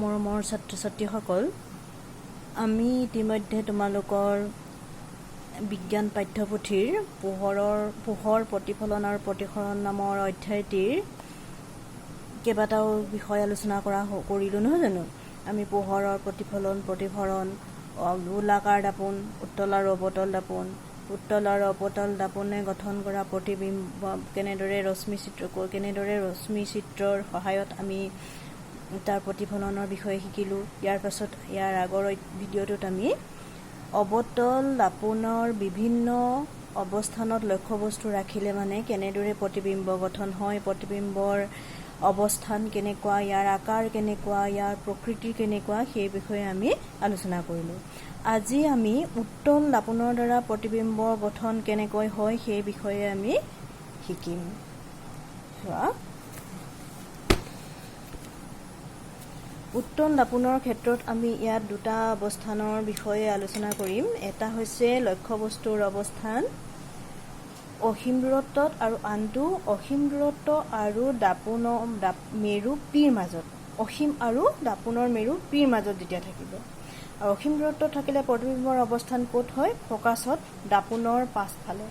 মৰমৰ ছাত্ৰ ছাত্ৰীসকল, আমি ইতিমধ্যে তোমালোকৰ বিজ্ঞান পাঠ্যপুথিৰ পোহৰ প্ৰতিফলন আৰু প্ৰতিসৰণ নামৰ অধ্যায়টিৰ কেইবাটাও বিষয় আলোচনা কৰিলোঁ, নহয় জানো? আমি পোহৰৰ প্ৰতিফলন, প্ৰতিসৰণ, গোলাকাৰ দাপোন, উত্তল আৰু অৱতল দাপোন, উত্তল আৰু অৱতল দাপোনে গঠন কৰা প্ৰতিবিম্ব, কেনেদৰে ৰশ্মি চিত্ৰৰ সহায়ত আমি তাৰ প্ৰতিফলনৰ বিষয়ে শিকিলোঁ। ইয়াৰ পাছত ইয়াৰ আগৰ ভিডিঅ'টোত আমি অৱতল দাপোনৰ বিভিন্ন অৱস্থানত লক্ষ্যবস্তু ৰাখিলে মানে কেনেদৰে প্ৰতিবিম্ব গঠন হয়, প্ৰতিবিম্বৰ অৱস্থান কেনেকুৱা, ইয়াৰ আকাৰ কেনেকুৱা, ইয়াৰ প্ৰকৃতি কেনেকুৱা, সেই বিষয়ে আমি আলোচনা কৰিলোঁ। আজি আমি উত্তল দাপোনৰ দ্বাৰা প্ৰতিবিম্ব গঠন কেনেকৈ হয়, সেই বিষয়ে আমি শিকিম। চোৱা, উত্তল দাপোনৰ ক্ষেত্ৰত আমি ইয়াত দুটা অৱস্থানৰ বিষয়ে আলোচনা কৰিম। এটা হৈছে লক্ষ্যবস্তুৰ অৱস্থান অসীম দূৰত্বত আৰু আনটো অসীম দূৰত্ব আৰু দাপোনৰ মেৰু পিৰ মাজত। অসীম আৰু দাপোনৰ মেৰু পিৰ মাজত যেতিয়া থাকিব আৰু অসীম দূৰত্বত থাকিলে প্ৰতিবিম্বৰ অৱস্থান ক'ত হয়? ফ'কাছত, দাপোনৰ পাছফালে।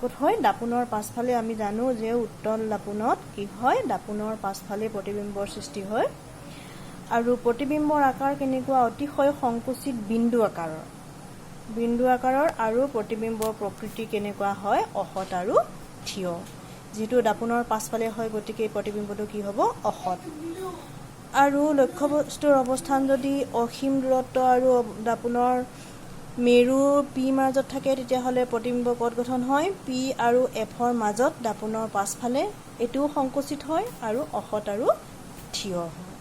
ক'ত হয়? দাপোনৰ পাছফালে। আমি জানো যে উত্তল দাপোনত কি হয়? দাপোনৰ পাছফালে প্ৰতিবিম্বৰ সৃষ্টি হয়। আৰু প্ৰতিবিম্বৰ আকাৰ কেনেকুৱা? অতিশয় সংকুচিত বিন্দু আকাৰৰ, বিন্দু আকাৰৰ। আৰু প্ৰতিবিম্বৰ প্ৰকৃতি কেনেকুৱা হয়? অসৎ আৰু থিয়। যিহেতু দাপোনৰ পাছফালে হয়, গতিকে এই প্ৰতিবিম্বটো কি হ'ব? অসৎ। আৰু লক্ষ্যবস্তুৰ অৱস্থান যদি অসীম দূৰত্ব আৰু দাপোনৰ মেৰু পি মাজত থাকে, তেতিয়াহ'লে প্ৰতিবিম্ব ক'ত গঠন হয়? পি আৰু এফৰ মাজত, দাপোনৰ পাছফালে। এইটোও সংকুচিত হয় আৰু অসৎ আৰু থিয় হয়।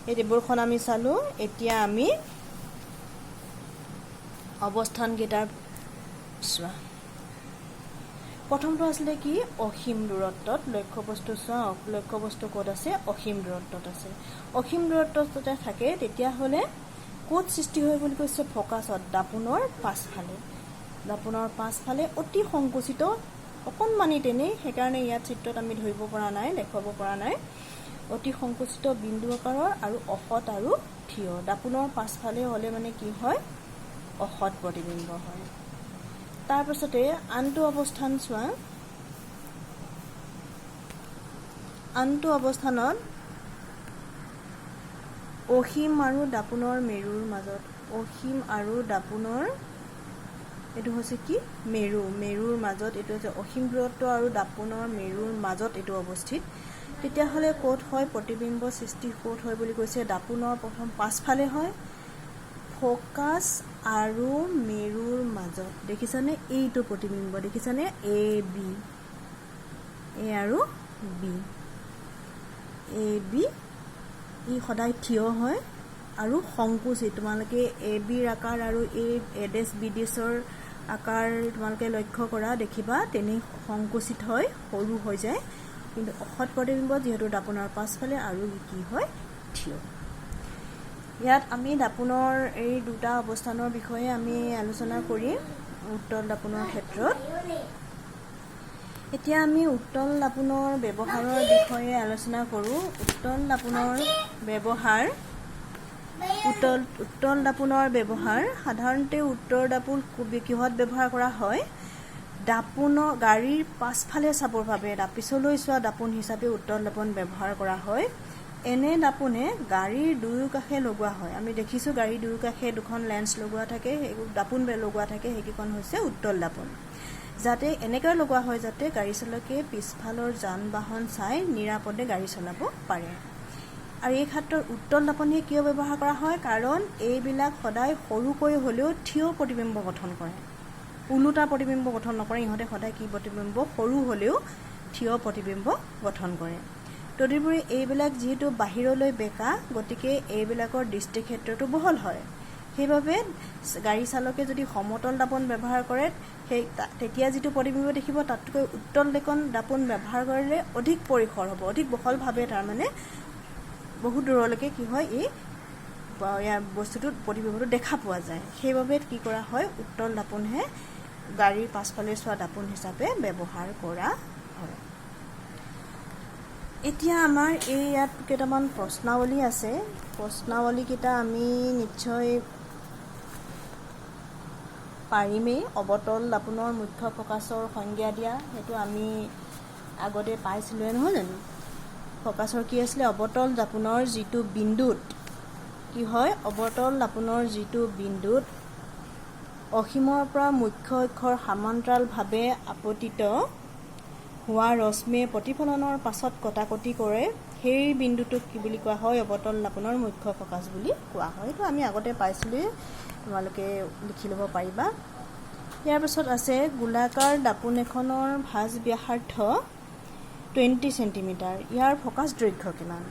এই টেবুলখন আমি চালোঁ। এতিয়া আমি অৱস্থানকেইটাৰ চোৱা। প্ৰথমটো আছিলে কি? অসীম দূৰত্বত লক্ষ্যবস্তু। চোৱা, লক্ষ্যবস্তু ক'ত আছে? অসীম দূৰত্বত আছে। অসীম দূৰত্বত যাতে থাকে, তেতিয়াহ'লে ক'ত সৃষ্টি হয় বুলি কৈছে? ফ'কাছত, দাপোনৰ পাছফালে। দাপোনৰ পাছফালে অতি সংকুচিত, অকণমানি তেনেই, সেইকাৰণে ইয়াত চিত্ৰত আমি ধৰিব পৰা নাই, দেখুৱাব পৰা নাই। অতি সংকুচিত বিন্দু আকাৰৰ আৰু অসৎ আৰু থিয়। দাপোনৰ পাছফালে হ'লে মানে কি হয়? অসৎ প্ৰতিবিম্ব হয়। তাৰপাছতে আনটো অৱস্থান চোৱা। আনটো অৱস্থানত অসীম আৰু দাপোনৰ মেৰুৰ মাজত। অসীম আৰু দাপোনৰ এইটো হৈছে কি? মেৰু। মেৰুৰ মাজত। এইটো হৈছে অসীম দূৰত্ব আৰু দাপোনৰ মেৰুৰ মাজত এইটো অৱস্থিত। তেতিয়াহ'লে ক'ত হয় প্ৰতিবিম্ব সৃষ্টি, ক'ত হয় বুলি কৈছে? দাপোনৰ প্ৰথম পাছফালে হয়, ফ'কাছ আৰু মেৰুৰ মাজত। দেখিছানে? এইটো প্ৰতিবিম্ব দেখিছানে? এ বি, এ আৰু বি, এ বি। ই সদায় থিয় হয় আৰু সংকুচিত। তোমালোকে এ বিৰ আকাৰ আৰু এই এ ডেছ বি ডেছৰ আকাৰ তোমালোকে লক্ষ্য কৰা, দেখিবা তেনেই সংকুচিত হয়, সৰু হৈ যায়। কিন্তু অসৎ প্ৰতিবিম্ব, যিহেতু দাপোনৰ পাছফালে আৰু কি হয়? থিয়। ইয়াত আমি দাপোনৰ এই দুটা অৱস্থানৰ বিষয়ে আমি আলোচনা কৰিম উত্তল দাপোনৰ ক্ষেত্ৰত। এতিয়া আমি উত্তল দাপোনৰ ব্যৱহাৰৰ বিষয়ে আলোচনা কৰোঁ। উত্তল দাপোনৰ ব্যৱহাৰ। উত্তল দাপোনৰ ব্যৱহাৰ। সাধাৰণতে উত্তল দাপোন কিহত ব্যৱহাৰ কৰা হয়? দাপোনৰ গাড়ীৰ পাছফালে চাবৰ বাবে, পিছলৈ চোৱা দাপোন হিচাপে উত্তল দাপোন ব্যৱহাৰ কৰা হয়। এনে দাপোনে গাড়ীৰ দুয়োকাষে লগোৱা হয়। আমি দেখিছোঁ, গাড়ীৰ দুয়োকাষে দুখন লেন্স লগোৱা থাকে, সেই দাপোন লগোৱা থাকে। সেইকেইখন হৈছে উত্তল দাপোন। যাতে এনেকৈ লগোৱা হয় যাতে গাড়ী চালকে পিছফালৰ যান বাহন চাই নিৰাপদে গাড়ী চলাব পাৰে। আৰু এই ক্ষেত্ৰত উত্তল দাপোনহে কিয় ব্যৱহাৰ কৰা হয়? কাৰণ এইবিলাক সদায় সৰুকৈ হ'লেও থিয় প্ৰতিবিম্ব গঠন কৰে, ওলোটা প্ৰতিবিম্ব গঠন নকৰে। ইহঁতে সদায় কি প্ৰতিবিম্ব? সৰু হ'লেও থিয় প্ৰতিবিম্ব গঠন কৰে। তদুপৰি এইবিলাক যিহেতু বাহিৰলৈ বেঁকা, গতিকে এইবিলাকৰ দৃষ্টিক্ষেত্ৰটো বহল হয়। সেইবাবে গাড়ী চালকে যদি সমতল দাপোন ব্যৱহাৰ কৰে, সেই তেতিয়া যিটো প্ৰতিবিম্ব দেখিব, তাতকৈ উত্তল দাপোন ব্যৱহাৰ কৰিলে অধিক পৰিসৰ হ'ব, অধিক বহলভাৱে, তাৰমানে বহুত দূৰলৈকে কি হয়, এই ইয়াৰ বস্তুটোত প্ৰতিবিম্বটো দেখা পোৱা যায়। সেইবাবে কি কৰা হয়? উত্তল দাপোনহে গাড়ীৰ পাছফালে চোৱা দাপোন হিচাপে ব্যৱহাৰ কৰা হয়। এতিয়া আমাৰ এই ইয়াত কেইটামান প্ৰশ্নাৱলী আছে। প্ৰশ্নাৱলীকেইটা আমি নিশ্চয় পাৰিমেই। অৱতল দাপোনৰ মুখ্য ফ'কাছৰ সংজ্ঞা দিয়া, সেইটো আমি আগতে পাইছিলোঁৱে, নহয় জানো? ফ'কাছৰ কি আছিলে? অৱতল দাপোনৰ যিটো বিন্দুত কি হয়, অৱতল দাপোনৰ যিটো বিন্দুত অসীমৰ পৰা মুখ্য অক্ষৰ সমান্তৰালভাৱে আপতিত হোৱা ৰশ্মিয়ে প্ৰতিফলনৰ পাছত কটাকটি কৰে, সেই বিন্দুটোক কি বুলি কোৱা হয়? অৱতল দাপোনৰ মুখ্য ফ'কাছ বুলি কোৱা হয়। এইটো আমি আগতে পাইছিলোঁৱেই, তোমালোকে লিখি ল'ব পাৰিবা। ইয়াৰ পাছত আছে, গোলাকাৰ দাপোন এখনৰ ভাঁজ ব্যাসাৰ্ধ 20 চেণ্টিমিটাৰ, ইয়াৰ ফ'কাছ দৈৰ্ঘ্য কিমান?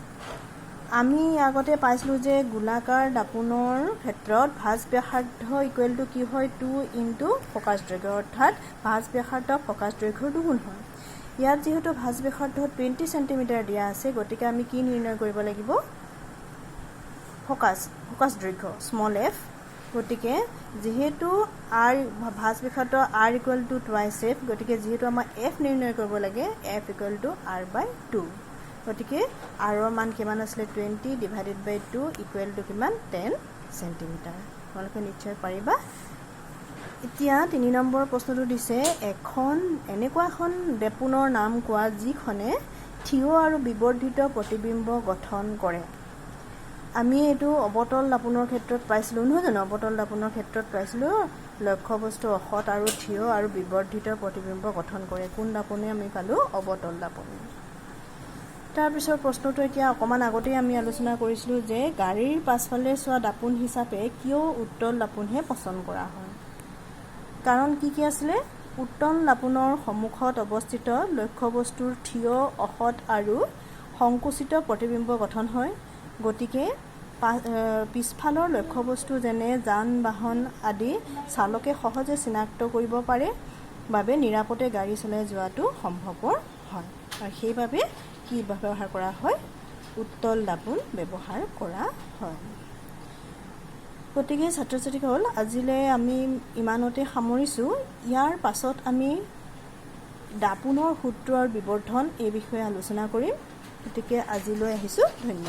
আমি আগতে পাইছিলোঁ যে গোলাকাৰ দাপোনৰ ক্ষেত্ৰত ভাঁজ ব্যাসাৰ্ধ ইকুৱেল টু কি হয়? টু ইনটু ফ'কাছ দৈৰ্ঘ্য, অৰ্থাৎ ভাঁজ ব্যাসাৰ্ধ ফ'কাছ দৈৰ্ঘ্যৰ দুগুণ হয়। ইয়াত যিহেতু ভাঁজ ব্যাসাৰ্ধ 20 চেণ্টিমিটাৰ দিয়া আছে, গতিকে আমি কি নিৰ্ণয় কৰিব লাগিব? ফ'কাছ দৈৰ্ঘ্য, স্মল এফ। গতিকে যিহেতু আৰ ভাঁজ ব্যাসাৰ্ধ R equal to twice F, গতিকে যিহেতু আমাৰ এফ নিৰ্ণয় কৰিব লাগে, F equal to R by two। গতিকে আৰৰ মান কিমান আছিলে? 20 divided by two equal to কিমান? 10 চেণ্টিমিটাৰ। তোমালোকে নিশ্চয় পাৰিবা। এতিয়া 3 নম্বৰ প্ৰশ্নটো দিছে, এখন এনেকুৱা এখন দাপোনৰ নাম কোৱা যিখনে থিয় আৰু বিবৰ্ধিত প্ৰতিবিম্ব গঠন কৰে। আমি এইটো অৱতল দাপোনৰ ক্ষেত্ৰত পাইছিলোঁ, নহয় জানো? অৱতল দাপোনৰ ক্ষেত্ৰত পাইছিলোঁ, লক্ষ্যবস্তু অসৎ আৰু থিয় আৰু বিবৰ্ধিত প্ৰতিবিম্ব গঠন কৰে। কোন দাপোনে আমি পালোঁ? অৱতল দাপোনে। তাৰপিছৰ প্ৰশ্নটো এতিয়া অকণমান আগতেই আমি আলোচনা কৰিছিলোঁ যে গাড়ীৰ পাছফালে চোৱা দাপোন হিচাপে কিয় উত্তল দাপোনহে পচন্দ কৰা হয়। কাৰণ কি কি আছিলে? উত্তল দাপোনৰ সন্মুখত অৱস্থিত লক্ষ্যবস্তুৰ থিয়, অসৎ আৰু সংকুচিত প্ৰতিবিম্ব গঠন হয়। গতিকে পিছফালৰ লক্ষ্যবস্তু, যেনে যান বাহন আদি, চালকে সহজে চিনাক্ত কৰিব পাৰে বাবে নিৰাপদে গাড়ী চলাই যোৱাটো সম্ভৱপৰ হয় আৰু সেইবাবে কি ব্যৱহাৰ কৰা হয়? উত্তল দাপোন ব্যৱহাৰ কৰা হয়। গতিকে ছাত্ৰ ছাত্ৰীসকল, আজিলৈ আমি ইমানতে সামৰিছোঁ। ইয়াৰ পাছত আমি দাপোনৰ সূত্ৰ আৰু বিবৰ্ধন, এই বিষয়ে আলোচনা কৰিম। গতিকে আজিলৈ আহিছোঁ, ধন্যবাদ।